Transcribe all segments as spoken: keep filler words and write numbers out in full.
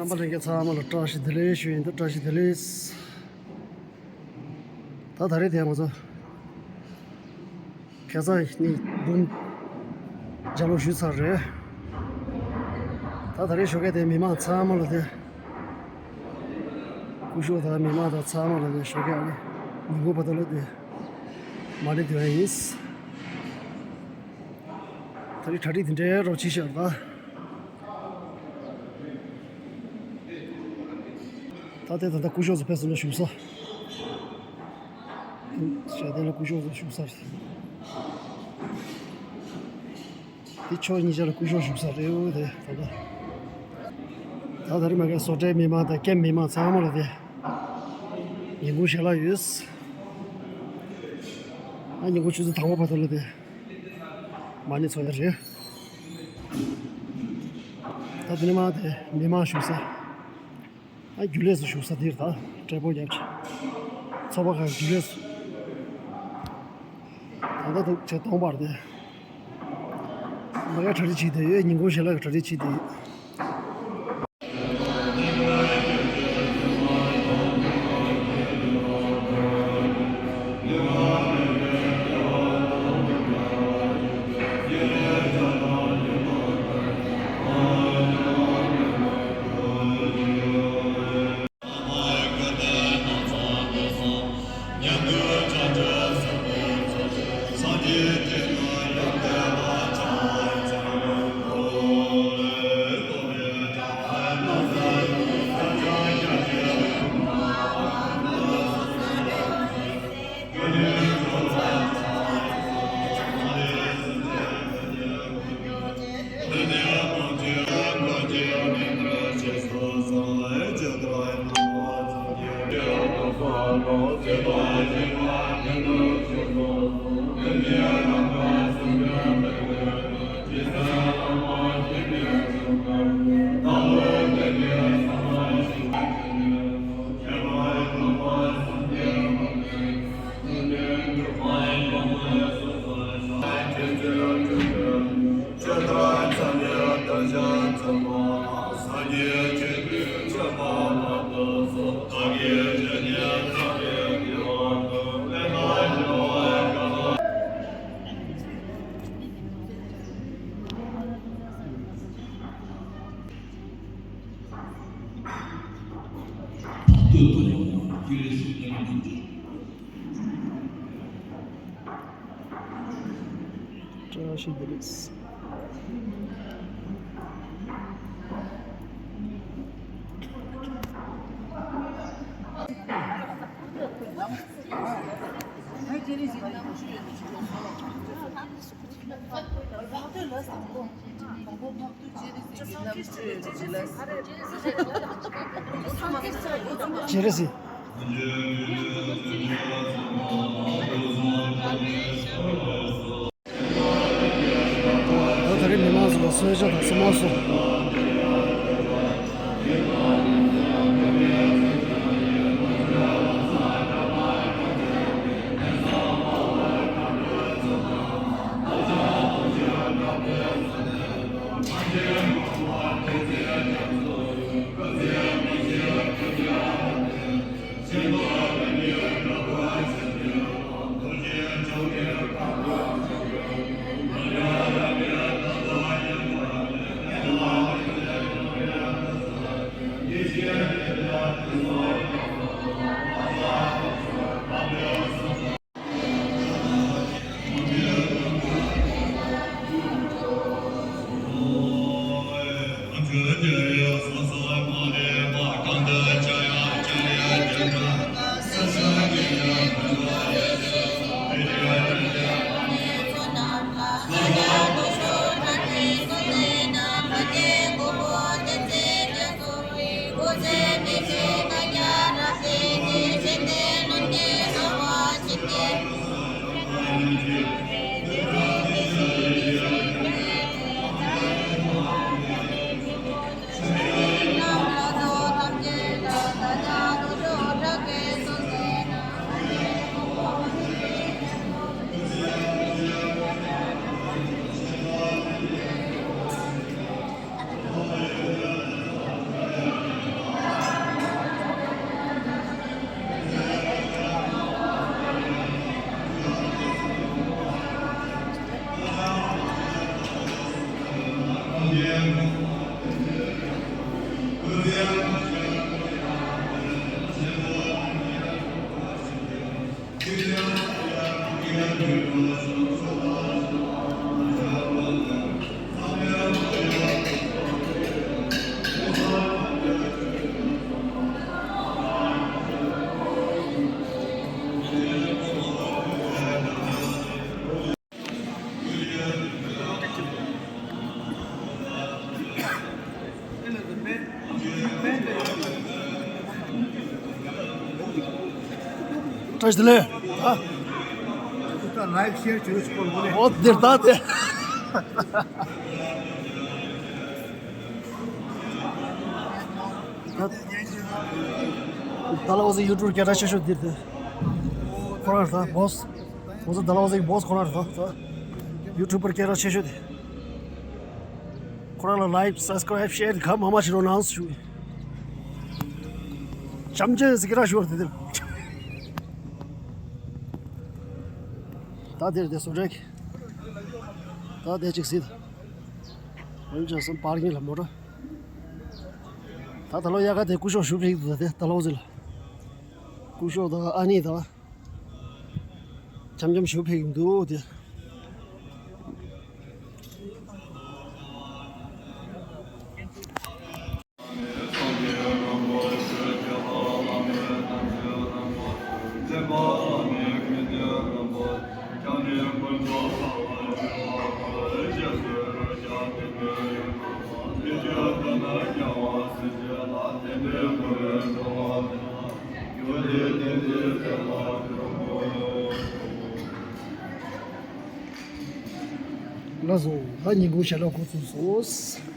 རྣམ་པ་ལྷན་རྒྱས་ཚང་མ་ལ་བཀྲ་ཤིས་བདེ་ལེགས་ཞུ་ཡིན། ད་བཀྲ་ཤིས་བདེ་ལེགས། ད་ད་རེས་དེ་ང་ཚོ་ཁ་སང་ནི་འབུམ་ལྗགས་ཀློག་ཞུས་ཚར་རེད། ད་ད་རེས་ཞོགས་ཀས་དེ་མི་མང་ཚང་མ་ལ་དེ་སྐུ་ཞབས་དང་མི་མང་དང་ཚང་མ་ལ་དེ་ཞོགས་ཀས་ཨ་ནི་ཉིན་གུང་བར་དུ་ལ་དེ་མ་ཎི་འདོན་ཡ་ཡིན། ད་རེས་གྲ་སྒྲིག་དེ་འདྲའི་རོགས་བྱེད་ཤག་ད། ད་ལྟའི་ད་ལྟ་སྐུ་ཞབས་ཚོ་ཕེབས་སོང་ན་བཞུགས་ས། ཞལ་ལྡན་ལ་སྐུ་ཞབས་ཚོ་བཞུགས་ས་རེད། འདི་ཕྱོགས་གཉིས་ཆ་ལ་སྐུ་ཞབས་བཞུགས་ས་རེད། འོ་དེ་ད་ལྟ། ད་ད་རེས་མ་གི་བཟོ་གྲྭའི་མི་མང་དང་ཀེམ་མི་མང་ཚང་མ་ལ་དེ་ཉིན་གུང་ཞལ་ལག་ཡོད། ཨ་ཉིན་གུང་ཆུ་ཚོད་དང་པོ་བར་དུ་ལ་དེ་མ་ཎི་ཚོགས་ཡ་རེད། ད་དེ་ནས་མ་དེ་མི་མང་བཞུགས་ས། ཨ་རྒྱུན་ལས་སུ་བཞུགས་ས་འདིར་ད་སྤྲད་པོ་རྒྱབ་ཆེ། ཚོགས་པ་ཁག་རྒྱུན་ལས་སུ། ད་ལྟ་དུ་ཆེ་སྟོང་པར་དེ། མ་ག་གྲ་སྒྲིག་བྱེད་དེ་ཡོད། ཉིན་གུང་ཞལ་ལག་གི་གྲ་སྒྲིག་བྱེད་དེ་ཡོད། བཀྲ་ཤིས་བདེ་ལེགས། ཇེ་རེ་སི། ད་ད་རེས་མི་མང་ཚོ་ལ་གསོལ་ཇ་དང་སྲན་མ་སོགས། བཀྲ་ཤིས་བདེ་ལེགས། ཨ། ད་ལའིབ་ཤེར་བྱེད་རོགས་བྱེད་གོ་ལོ་ནས། འོ་དེར་ད་དེ། ད་ལ་འོ་ཟི་ཡུ་ཊུབ་སྐད་གྲགས་ཆེ་ཤོས་འདིར་དེ། ཁོ་རང་རེད་ད་བོ་སི། འོ་ཟི་ད་ལ་འོ་ཟི་བོ་སི་ཁོ་རང་རེད་ད། ཡུ་ཊུབ་པར་སྐད་གྲགས་ཆེ་ཤོས་དེ། ཁོ་རང་ལ་ལའིཀ་སབ་སི་ཀ་རའིབ་ཤེར་ག་མང་མང་བྱེད་རོགས་གནང་ཞུ། འཆམ་ཆེན་ཟིག་ར་ཞོར་དེ་དེར། ད་དེར་དེ་སོ་རེག་ད་དེ་ཅིག་སྲིད། འོན་ཀྱང་སམ་པར་ཀིང་ལ་མོ་ཊ། ད་ད་ལོ་ཡ་ག་དེ་སྐུ་ཞབས་ཞུ་ཕིག་དུ་ད་དེ་ད་ལོ་ཟིག་ལ། སྐུ་ཞབས་དང་ཨ་ནི་དང་། འཆམ་འཆམ་ཞུ་ཕེབས་ཀྱི་འདུག་དེ། ལགས་སོ། ད་ཉིན་གུང་ཞལ་ལག་འགོ་ཚུགས་སོང་།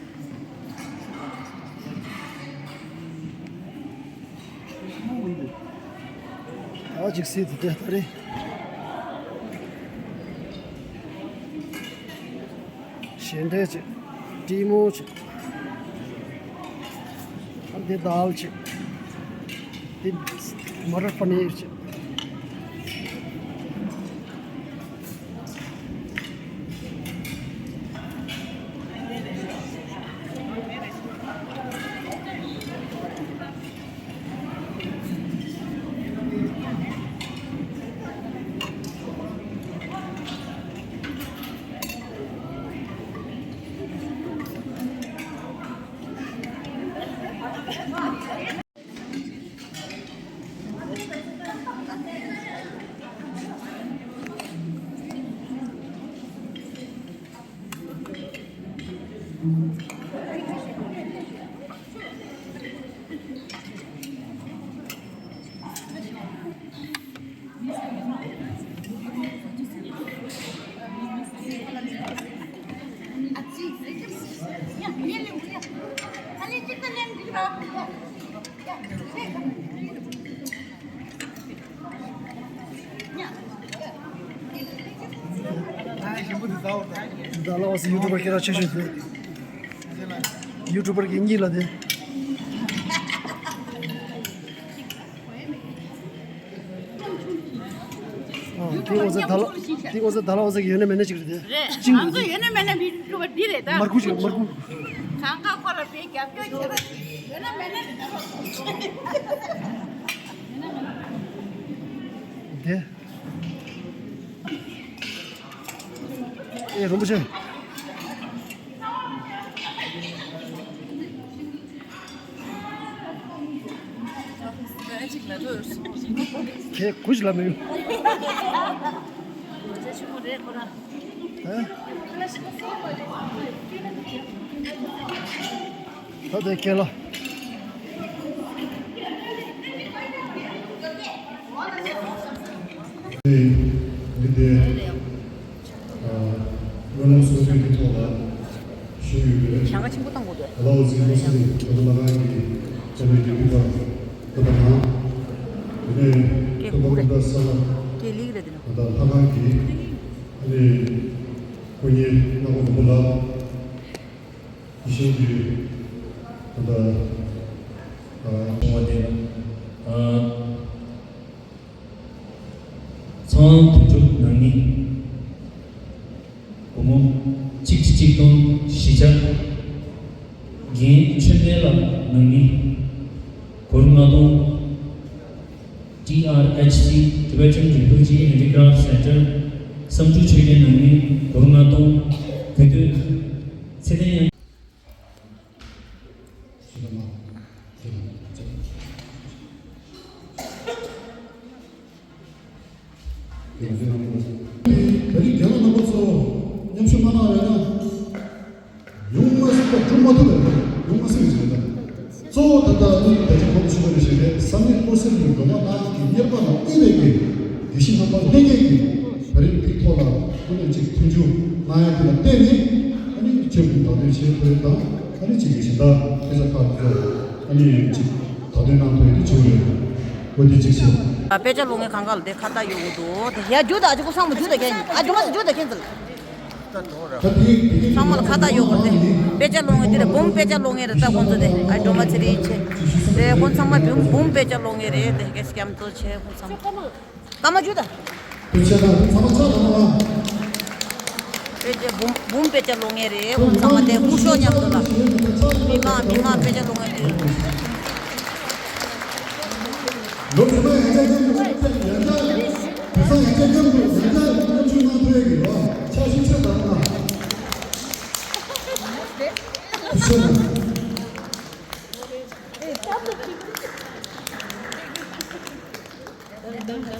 ད་ཅིག་སྲིད་དེ་དེ་ལྟ་རེད། ཞལ་འབྲས་ཅིག་ཀྲིག་མོ་ཅིག་ཨ་འདི་དཱལ་ཅིག་འདི་མ་ཊར་པ་ནིར་ཅིག་ད་ལོ་སི་ཡུ་ཊུབ་པར་སྐད་གྲགས་ཆེ་ཤོས་དེ། ཡུ་ཊུབ་པར་གྱི་གཉིས་ལ་དེ། ཨ། དེ་འོ་ཟེ་ད་ལོ། དེ་འོ་ཟེ་ད་ལོ་འོ་ཟེ་གི་ཡོད་ནི་མེད་ནི་ཅིག་རེད་དེ། རེད། ཅིང་ང་ཚོ་ཡོད་ནི་མེད་ནི་མི་འགྲོ་བ་འདི་རེད་ད། མར་ཁུ་ཅིག་མར་ཁུ། གང་ག་ཁོ་ལ་པའི་རྒྱབ་སྐྱོར་བྱེད་ར་ཡོད་ནི་མེད་ནི་རེད་ད་ལོ། དེ། ཨེ་རིན་པོ་ཆེ། ཁྱེད་ཀུ་ཤི་ལ་མི་ཡོང་། ཨེ། ད་དེ་ཁྱེད་ལ། འདི་དེ། སྨོན་ལམ་གསུང་ཆོས་ཀྱི་ཐོག་ལ་ཞུ་ཡོད་པའི། ཞང་ཁ་ཆེན་པོ་བཏང་དགོས་རེད། ལའོ་ཙི་ལོ་སི་ཏེ་ད་ལྟ་ལྷ་ཁང་གི་འཆམ་པའི་དགེ་འདུན་པ་རྣམ་པ་དང་། དེ་ནས་སྟོན་པ་སྐུ་འདྲ་ས་ལ་ད་ལྟ་ལྷ་ཁང་གི་ཨ་ནི་སྐུ་ཉིད་སྣ་ཁོ་ནོར་བུ་ལགས། ཡེ་ཤེས་ཀྱི་ད་ལྟ་ཨ་བྱུང་བ་དེ། ཨ། ཚང་དོན་གྲུབ་ནང་མི་སྒོར་མོ་གཅིག་ཁྲི་གཅིག་སྟོང་བཞི་བརྒྱ། རྒན་ཆོས་འཕེལ་ལགས་ནང་ སྒོར་ལྔ་སྟོང་། ཊི་ཨར་ཨེཆ་སི Tibetan Refugee Handicraft Center བསམ་འགྲུབ་ཆོས་རྒྱལ་ནང་མི་སྒོར་ལྔ་སྟོང་། གུས་འདུད་ཚེ་བརྟན་དབྱངས། ད་རིང་རྒན་ལགས་རྣམ་པ་ཚོ་མཉམ་ཞུགས་མ་གནང་བས་ན། ཡོང་མ་སྲིད་པ་སྒྲུབ་མ་ཐུབ་པའི་ཡོང་མ་སྲིད་པའི་བཟོ་ལྟ། གཙོ་བོ་ད་ལྟ་ནི་ད་ཅི་གོང་དུ་ཞུས་པ་ནང་བཞིན་རེད། ས་གནས་ཀོ་སེར་གྱི་མགྲོན་ཁང་ནང་གི་གཉེར་པ་དང་དབུས་པའི་གི་དགེ་བཤེས་རྣམ་པ་ལྷན་རྒྱས་ཀྱིས་ད་རིང་འདིའི་ཐོག་ལ་ཀུན་ནས་ཅིག་མཐུན་འགྱུར་གནང་ཡ་དེ་ལ་བརྟེན་ནས་ཨ་ནི་ཆེད་དུ་བདག་དོན་བྱེད་ཐུབ་ཡ་དང་ཨ་ནི་ཅིག་གི་གཞན་དག་སྐད་ཆ་ཁག་ཚོ་ཨ་ནི་ཅིག་བདག་དོན་གནང་ཐུབ་ཡ་དེ་བྱུང་ཡོད། འོ་དེ་ཅིག་བྱས། དཔེ་ཆ་ཀློག་མཁན་གང་ག་ལ་དེ་ཁ་བཏགས་ཡོད་དགོས་འདུག་དེ་ཡ་རྒྱུ་དང་ཨ་ཅོ་ཁོ་ཚང་མ་རྒྱུ་དང་ཁྱེད་ཨ་ཅོ་མ་སི་རྒྱུ་དང་ཁྱེད་ཚོ་ལ། ཚང་མ་ལ་ཁ་བཏགས་ཡོད་དགོས་ཏེ། དཔེ་ཆ་ཀློག་མཁན་དེ་རེད། འབུམ་དཔེ་ཆ་ཀློག་མཁན་རེད། ད་ཁོང་ཚོ་དེ་ཨ་སྒྲོལ་མ་ཚེ་རིང་བྱས། དེ་ཁོང་ཚང་མ་འབུམ་འབུམ་དཔེ་ཆ་ཀློག་མཁན་རེད། དེ་སྐད་སྐྱམ་ཚོ་བྱས་ཁོང་ཚང་མ། ཀ་མ་ཇུ་ད། དཔེ་ཆ་ཀློག་ཚང་མ་ཆ་ལ་ལ། དཔེ་ཆ་འབུམ་འབུམ་དཔེ་ཆ་ཀློག་མཁན་རེད། ཁོང་ཚང་མ་དེ་སྐུ་ཞབས་མཉམ་དུ་ལ། མི་མང་མི་མང་དཔེ་ཆ་ཀློག་མཁན་རེད། ལོ་རྗེས་མ་ཡང་བསྐྱར་མཉམ་དུ་ཡང་བསྐྱར་དེང་སང་ཡང་བསྐྱར་མཉམ་དུ་ཡང་བསྐྱར་མཉམ་ཞུགས་གནང་ཐུབ་ཡ་གི་རེ་བ་ཕྱག་ཤུགས་ཆེ་དང་གནང་། ཐུགས་རྗེ་ཆེ་གནང་།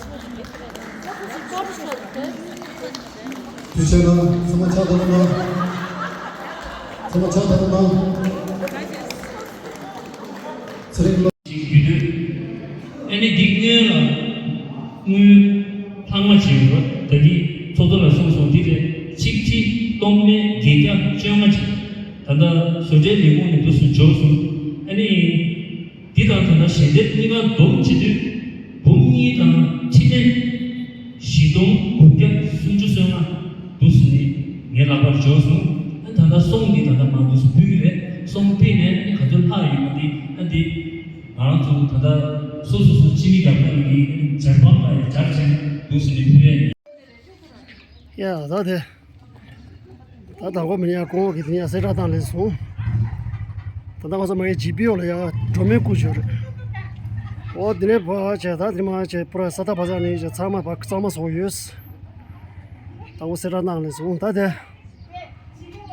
ཐུགས་རྗེ་ཆེ་གནང་། ཚང་མ་ཕྱག་དང་པོ་གནང་། ཚང་མ་ཕྱག་དང་པོ་གནང་། ཚེ་རིང་ལོ། ཞིག་རྒྱུ་དུས། ཨ་ནི་འདི་སྔོན་ལ་དངུལ་ལྷག་མ་ཅིག་ཡོད་པ་ད་གིན་ཚོགས་གཙོ་ལ་གསུངས་སོང་། འདི་རེད། ཆིག་ཁྲི་སྟོང་མེད་བརྒྱད་བརྒྱ་བཅོ་ལྔ་ཅིག་ད་ལྟ་བཟོ་གྲྭའི་ལས་ཁུངས་ནས་འདུག་སེ་འབྱོར་སོང་། ཨ་ནི་འདི་དང་ད་ལྟ་ཞལ་འདེབས་གཉིས་ཀ་བསྡོམས་བྱེད་དུས་འབུམ་གཉིས་དང་ཁྲི་ཕྲན་བཞི་སྟོང་དགུ་བརྒྱ་སུམ་ཅུ་སོ་ལྔ་འདུག་སེ་ནི་ངའི་ལག་པར་འབྱོར་སོང་། ཨ་ད་ལྟ་སོང་འདི་ད་ལྟ་མར་འདུག་སེ་ཕུལ་གྱི་རེད། སོང་ཕུལ་ནས་ཨ་ནི་ག་ཚོད་ལྷག་ཡོད་མ་འདི་ཨ་འདི་ང་རང་ཚོ་ད་ལྟ་སོ་སོ་སོ་སྤྱི་མི་རྒྱབ་ཁོངས་ཀྱི་ཨ་ནི་འཇར་པན་ལ་ཡ་འཇར་བྱས་ནས་འདུག་སེ་ནི་ཕུལ་ཡ་ཡིན། ཡ་ད་དེ། ད་ད་གོ་མི་ཡ་ཀོང་གི་དེ་ཡ་གསལ་བསྒྲགས་བཏང་ལས་སོང་། ད་ད་ང་ཚོ་མ་ཡ་ཇི་པི་ཡོ་ལ་ཡ་སྒྲོལ་མའི་སྐུ་ཞོར། འོ་དེ་ནས་ཕ་བྱས་ད་དེ་མ་བྱས་པུ་ར་ས་ད་བ་ས་ནས་བྱས་ཚང་མ་ཕ་གཙང་མ་བཟོ་ཡོད། ད་འོ་གསལ་བསྒྲགས་གནང་ལས་སོང་ད་དེ།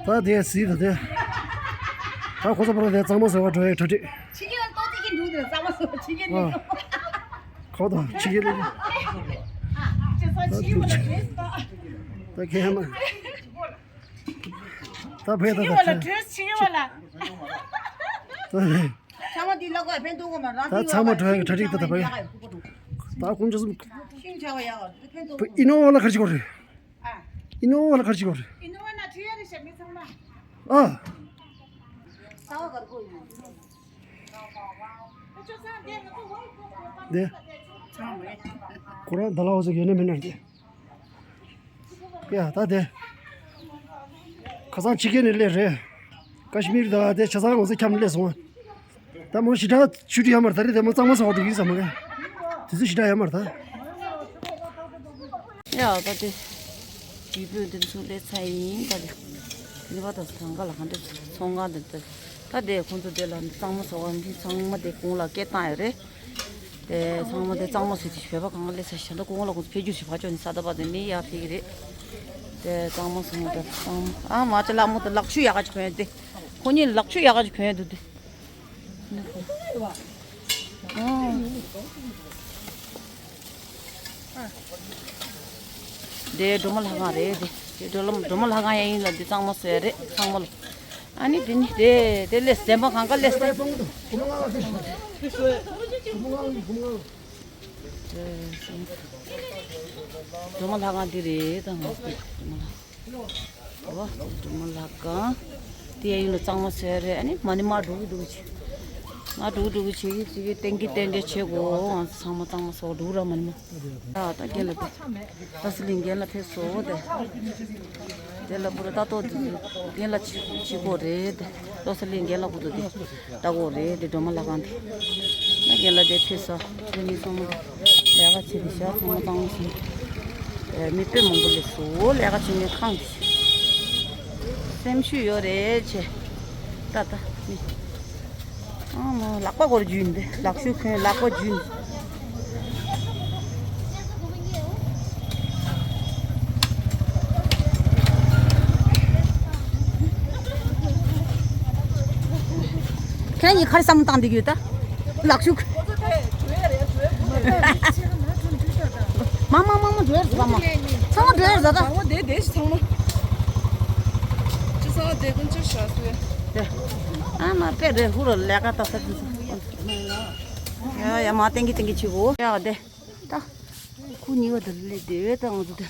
ད་དེ་སི་ད་དེ། ད་ཁོ་ཚོ་པུ་ར་དེ་གཙང་མ་བཟོ་བ་འགྲོ་ཡའི་གྲ་སྒྲིག་ཕྱི་རྒྱལ་ལ་ཏོག་ཙམ་ཅིག་འདུག་དེ་གཙང་མ་བཟོ་བ་ཕྱི་རྒྱལ་ལ། ཨ། ཁོ་དང་ཕྱི་རྒྱལ་ལ། ད་ཁྱེད་མ། ད་བས་ད་ད་ད། ད་ཚང་མ་འདི་ལ་གོ་ཕན་ཐོགས་གོ་མ་རང་ད་ཚང་མ་གྲོས་གྲ་སྒྲིག་ད་ད་བས། ད་ཁོང་ཚོ་གསུམ། ཤིང་ཆ་བ་ཡག་ཕན་ཐོགས་ཨི་ནོ་ཝ་ལ་ག་རེ་བྱེད་དགོས་རེད། ཨ། ཨི་ནོ་ཝ་ལ་ག་རེ་བྱེད་དགོས་རེད། ཨི་ནོ་ཝ་ན་ཁྲུས་ཡ་རེད་ཤག་མི་ཚང་མ། ཨ། ཚང་མ་གར་གོ་ཡིན། དེ། ཁོ་རང་ད་ལ་འོ་ཟེར་ཡོད་ནི་མིན་ནར་དེ། ཡ་ད་དེ། ཁ་སང་ཕྱི་རྒྱལ་ནས་སླེབས་རེད། ཀ་ཤི་མིར་ད་དེ་ཆ་ཚང་ང་ཚོ་འཁྱམས་སླེབས་སོང་། ད་མོ་ཞི་དྲག་ཆུ་དྲི་ཡ་མར་ད་རེད་དེ་མོ་གཙང་མ་ཟ་བ་འགྲོ་གི་ཡིན་ས་མ་ག་དེ་ཚོ་ཞི་དྲག་ཡ་མར་ད། ཡ་ད་དེ། དུས་བོད་འདི་ཚོ་སླེབས་ཚར་ཡིན་ད་དེ། ནི་བ་ད་ཐང་ག་ལ་ག་འདི་ཚོང་ཁང་འདི་ད། ད་དེ་ཁོང་ཚོ་དེ་ལ་གཙང་མ་ཟ་བ་འདི་ཚང་མ་དེ་གོང་ལ་སྐད་བཏང་ཡ་རེད། དེ་ཚང་མ་དེ་གཙང་མ་བཟོས་ཏེ་བོད་པ་གང་ག་སླེབས་ས་ཞིག་ད་གོང་ལ་ཁོང་ཚོ་ཕེབས་རྒྱུ་ཞིག་ཕར་ཕྱོགས་ནས་ས་ད་པ་དེ་ནས་ཡར་ཕེབས་ཀྱི་རེད། དེ་གཙང་མ་སོང་དེ་གཙང་མ་ཨ་མ་ཅི་ལག་མོ་དེ་ལག་ཆུ་ཡག་ག་ཅིག་གོན་ཡ་དེ། ཁོ་གཉིས་ལག་ཆུ་ཡག་ག་ཅིག་གོན་ཡ་འདུག་དེ། ཨ། དེ་སྒྲོལ་མ་ལྷ་ཁང་རེད་དེ། དེ་སྒྲོལ་མ་སྒྲོལ་མ་ལྷ་ཁང་ཡང་ཡིན་ལ་འདི་གཙང་མ་བཟོས་རེད་ཚང་མ་ལ། ཨ་ནི་དེ་ནི་དེ་དེ་ལས་ཟན་པ་གང་ག་ལས་ཟན། སྒྲོལ་མ་ལྷ་ཁང་འདི་རེད་ད་ང་སྒྲོལ་མ་ལྷ། འོ་སྒྲོལ་མ་ལྷ་ཁང་། དེ་ཡང་ཡིན་ལ་གཙང་མ་བཟོས་རེད། ཨ་ནི་མ་ནི་མ་འགྲོ་གི་འགྲོ་གི་བྱེད། མ་འགྲོ་གི་འགྲོ་གི་བྱེད་གི་བྱེད་གི་ཏན་གི་ཏན་གི་བྱེད་དགོས། ང་ཚོ་ཚང་མ་གཙང་མ་བཟོ་འགྲོ་ར་མ་ནི་མ། ད་ད་རྒན་ལ་ད་སི་ལིང་རྒན་ལ་ཕེབས་སོ་དེ། དེ་ལ་པུ་ར་ད་ཏོ་རྒན་ལ་ཆི་ཆི་གོ་རེད་དེ། ཏོ་སི་ལིང་རྒན་ལ་ཀུ་ཏོ་དེ། ད་གོ་རེད་དེ་སྒྲོལ་མ་ལྷ་ཁང་དེ། ད་རྒན་ལ་དེ་ཕེབས་སོ། དེ་ནི་ཚང་མ་ལས་ཀ་བྱེད་དེ་ཤག་ཚང་མ་གཙང་མ་སོང་། ཨེ་མི་དཔེ་མང་པོ་སླེབས་སོ་ལས་ཀ་བྱེད་མཁན་ཁང་དེ། སེམས་ཤུགས་ཡོད་རེད་ཆེ། ད་ད་མི། ཨ། ཨ་མ། ལག་པ་སྐོར་རྒྱུས་འདི། ལག་ཤུ་ཁོན་ལག་པ་རྒྱུས། ཁྱེད་གཉིས་ག་རེ་བསམ་བློ་བཏང་བསྡད་ཀྱི་ཡོད་ད། ལག་ཤུ། མ་མ་མ་མ་འགྲོ་ཡར་ཟ་མ། ཚང་མ་འགྲོ་ཡར་ཟ་ད། བ་དེ་དེ་ཞིག་ཚང་མ། ཅི་ས་དེ་ཀུན་ཅི་ཤ་སུ། དེ། ཨ་མ་པེ་རེ་ཧུ་རོ་ལས་ཀ་ད་ས་དེ་ས། ཡ་ཡ་མ་ཏེང་གི་ཏེང་གི་ཆི་བོ། ཡ་དེ། ད། ཁུ་གཉིས་ཀ་དེ་ལས་དེ་བས་ད་ང་ཚོ་དེ།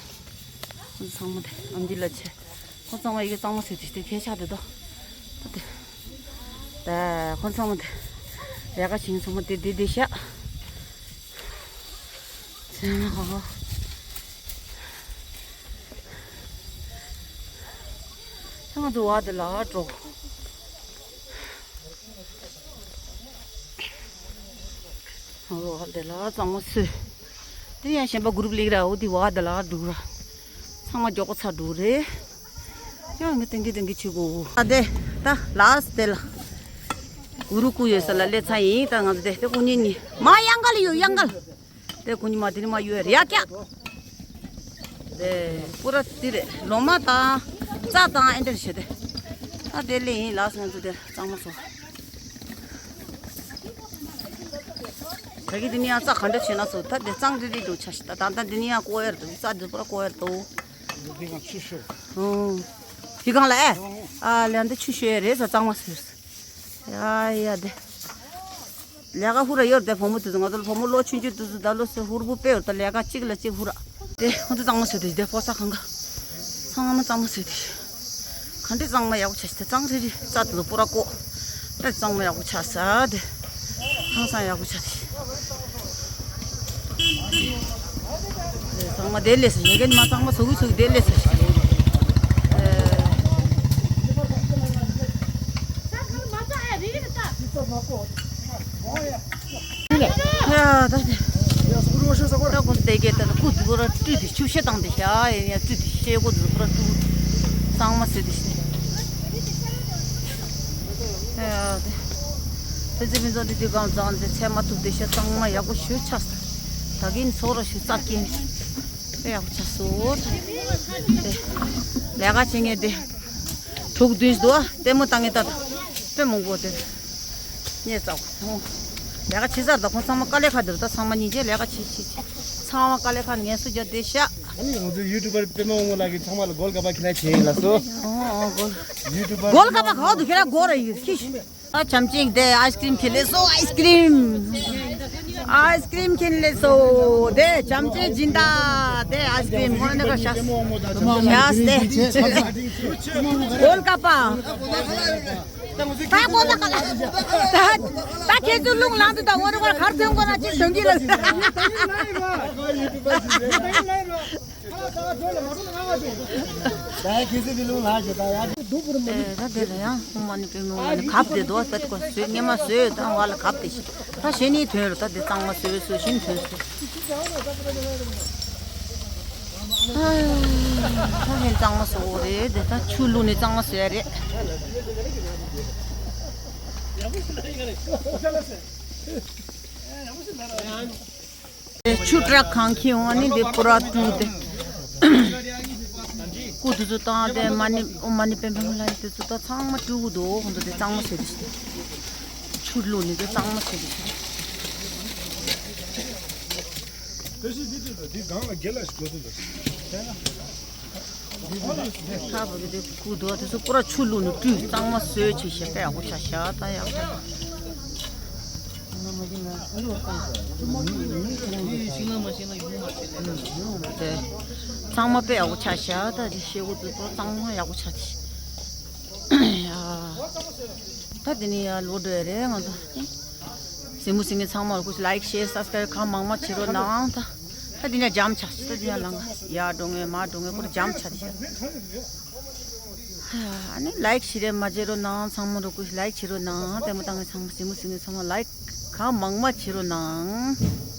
ང་ཚོ་ཚང་མ་དེ་ཨམ་ཅི་ལ་ཆེ། ཁོ་ཚང་མ་ཡི་གེ་གཙང་མ་ཟེར་དེ་དེ་ཁྱད་ཆག་དེ་དོ། ད་དེ། ད་ཁོ་ཚང་མ་དེ། ལས་ཀ་བྱེད་མཁན་ཚང་མ་དེ་དེ་དེ་ཤ། ཚང་མ་ཧོ་ཧོ། ཚང་མ་དུ་བ་དེ་ལ་འགྲོ། འོ་དེ་ལ་གཙང་མ་བཟོས། དེ་ཡང་གཞན་པ་གུ་རུབ་ལེགས་ར། འོ་དེ་བ་དེ་ལ་འགྲོ་ར། ཚང་མ་མགྱོགས་པོ་ཚར་འགྲོ་རེད། ཡང་ངས་ཏན་གི་ཏན་གི་བྱེད་དགོས། ཨ་དེ་ད་ལ་སི་དེ་ལ། གུ་རུ་སྐུ་ཡོད་ས་ལ་སླེབས་ཚར་ཡིན། ད་ང་ཚོ་དེ་དེ་ཁོ་གཉིས་གཉིས་མ་གཡང་འགུལ་ཡོད་གཡང་འགུལ། དེ་ཁོ་གཉིས་མ་དེ་ནི་མ་ཡོད་རེད་ཡ་ཀྱ། དེ་པུ་ར་དེ་རེད། ལོ་མ་དང་རྩྭ་དང་ཨེ་འདྲ་བྱེད་དེ། ད་དེ་ལས་ཡིན་ལགས་སོ། ང་ཚོ་དེ་གཙང་མ་བཟོ། ད་གི་དེ་ནི་ཡང་རྩྭ་ག་འདྲ་བྱེད་ན་ཚོ། ད་དེ་གཙང་རི་རི་འདུག་ཆ་ཞིག་ད་ད་ད་དེ་ནི་ཡང་ཀོ་ཡར་འདུག་རྩྭ་དེ་པུ་ར་ཀོ་ཡར་འདུག་དེ་གང་ཆུ་ཤོར། ཨོ། དེ་གང་ལ་ཨེ། ཨ་ལན་དེ་ཆུ་ཤོར་རེད་ས། གཙང་མ་ཟེར། ཡ་ཡ་དེ། ལས་ཀ་ཧུ་ར་ཡོད་དེ། བུ་མོ་དེ་ཚོ་ང་ཚོ་ལ་བུ་མོ་ལོ་ཆུང་ཆུང་དེ་ཚོ་ད་ལོ་སེ་ཧུར་པོ་དཔེ་ཡོད་ད། ལས་ཀ་གཅིག་ལ་གཅིག་ཧུ་ར། དེ་ཁོང་ཚོ་གཙང་མ་བཟོས་དེ་དེ་ཕོ་ས་གང་ག་ཚང་མ་གཙང་མ་བཟོས་དེ། ག་འདྲས་གཙང་མ་ཡག་པོ་ཆགས་ཤག་དེ་གཙང་རི་རི་རྩྭ་དེ་ཚོ་པུ་ར་ཀོ། དེ་གཙང་མ་ཡག་པོ་ཆགས་ས་དེ། ཧང་སང་ཡག་པོ་ཆགས་དེ། ཚང་མ་དེ་ལས་སུ་ཡིན་གྱི་མ། ཚང་མ་སུ་གི་སུ་གི་དེ་ལས་སུ། ཡ་ད་དེ། ད་ཁོང་དེ་གས་ད་སྐུ་དུ་ར་སྤྲུལ་དེ་ཆུ་ཤ་བཏང་དེ་ཤ་ཡ་ཡ་སྤྲུལ་དེ་ཤེལ་སྒོ་དུ་ར་སྤྲུལ། གཙང་མ་བཟོས་དེ་ཤ། ཡ་དེ། ཚེ་ཕུན་ཚོགས་འདི་དུས་གང་ཚང་དེ་ཚད་མ་ཐུབ་དེ་ཤ། གཙང་མ་ཡག་པོ་ཞུ་ཆགས་ས། ད་གིན་ཚོ་ར་ཞུ་རྩ་སྐྱེན། དཔེ་ཡག་པོ་ཆགས་སོ། དེ་ལས་ཀ་བྱེད་མཁན་དེ་དྲུག་བདུན་འདུག་ལྟད་མོ་བཏང་མཁན་ད་དཔེ་མང་པོ་དེ་རྙེད་ཚར། ལས་ཀ་བྱེད་ས་ད་ཁོང་ཚང་མ་དཀའ་ལས་ཁག་དེ་རུ་ད་ཚང་མ་སྙིང་རྗེ། ལས་ཀ་བྱེད་བྱེད་བྱེད། ཚང་མ་དཀའ་ལས་ཁག་ངལ་གསོ་རྒྱག་བསྡད་ཤག་ཨ་ནི་ང་ཚོ་ཡུ་ཊུབ་པར་པད་མ་དབང་མོ་ལགས་ཀྱིས་ཚང་མ་ལ་སྒོ་ལ་ཀ་པ་ཁྱེར་ན་བྱེད་ཡིན་ལ་སོ། ཨོ་ཨོ་སྒོ་ལ། ཡུ་ཊུབ་པར་སྒོ་ལ་ཀ་པ་ག་བ་འདུག་ཁྱེད་རང་སྒོ་ར་ཡོད་ཁྱི་ཤི། ད་བྱམས་ཆེན་དེ་ཨའི་སི་ཀྲིམ་ཁྱེར་སླེབས་སོ། ཨའི་སི་ཀྲིམ། ཨའི་སི་ཀྲིམ་ཁྱེར་སླེབས་སོ། དེ་བྱམས་ཆེན་སྦྱིན་བདག་དེ་ཨའི་སི་ཀྲིམ་ངོ་ནས་ཁ་ཤ་ཤ་སྟེ། སྒོ་ལ་ཀ་པ། ད་སྒོ་ལ་ཀ་ལ། ད་ད་ཁྱེད་ཚོ་རླུང་ལངས་དུས་ད་འོ་རེ་བར་གར་ཐོན་དགོས་ན་ཅི་ཐོན་གྱི་རེད། ད་ཁྱེད་ཚོ་གི་རླུང་ལངས་ཞེ་ད་ཡ། ད་དེ་ལ་ཡང་ཧུ་མ་ནི་པེ་མོ་ལ་ནི་གབ་དེ་དོ་པེ་ཀོ་བཟོས་ཉི་མ་བཟོས་དང་བ་ལ་གབ་དེ་ཤི། ད་གཞན་ནི་ཐོན་རུ་ད་དེ་གཙང་མ་བཟོས་བཟོས་གཞན་ཐོན་སོ། ད་གཞན་གཙང་མ་བཟོ་འོ་རེད་དེ། ད་ཆུ་བླུགས་ནས་གཙང་མ་བཟོས་ཡ་རེད། ཆུ་ཊྲག་གང་ཁྱེར་འོང་ནི་དེ་པུ་ར་བཀྲུས་ཏེ། སྐུ་དེ་ཚོ་བཏང་སྟེ་མ་ཎི་ཨོཾ་མ་ཎི་པདྨེ་ཧཱུྃ་ལ་ཡི་དེ་ཚོ་ད་ཚང་མ་བཀྲུས་འདུག་ཁོང་ཚོ་དེ་གཙང་མ་བཟོས་ཏེ་ཤི། ཆུ་བླུགས་ནི་དེ་གཙང་མ་བཟོས་ཏེ་ཤི། ཁ་བུ་གི་དེ་སྐུ་དོ་དེ་ཚོ་པུ་ར་ཆུ་བླུགས་ནས་བཀྲུས། གཙང་མ་བཟོས་བྱས་ཤ་པེ་ཡག་པོ་ཆགས་ཤག་ད་ཡག་པོ་ཆགས། དེ་གཙང་མ་དཔེ་ཡག་པོ་ཆགས་ཤག་ད་དེ་ཤེལ་སྒོ་དེ་ཚོ་གཙང་མ་ཡག་པོ་ཆགས་ཤག་ཡ། ད་དེ་ནས་ཡར་ལོག་འགྲོ་ཡ་རེད་ང་ཚོ། གཟིགས་མོ་གཟིགས་མཁན་ཚང་མ་ལ་སྐུ་ལའིག་ཤེར་སབ་སི་ཀ་རའིབ་གང་མང་མང་བྱེད་རོགས་གནང་ད། ད་དེ་ནས་འཇམ་ཆགས་ཤག་ད་དེ་ཡར་ལངས་ཡར་འགྲོ་ངེས་མར་འགྲོ་ངེས་ཁོ་ར་འཇམ་ཆགས་ཤག་ཨ་ནི་ལའིག་ཞིག་རེ་མ་བྱེད་རོགས་གནང་། ཚང་མ་རོགས་སྐུ་ལའིག་བྱེད་རོགས་གནང་། ལྟད་མོ་བཏང་མཁན་ཚང་མ་གཟིགས་མོ་གཟིགས་མཁན་ཚང་མ་ལའིག་གང་མང་མང་བྱེད་རོགས་གནང་།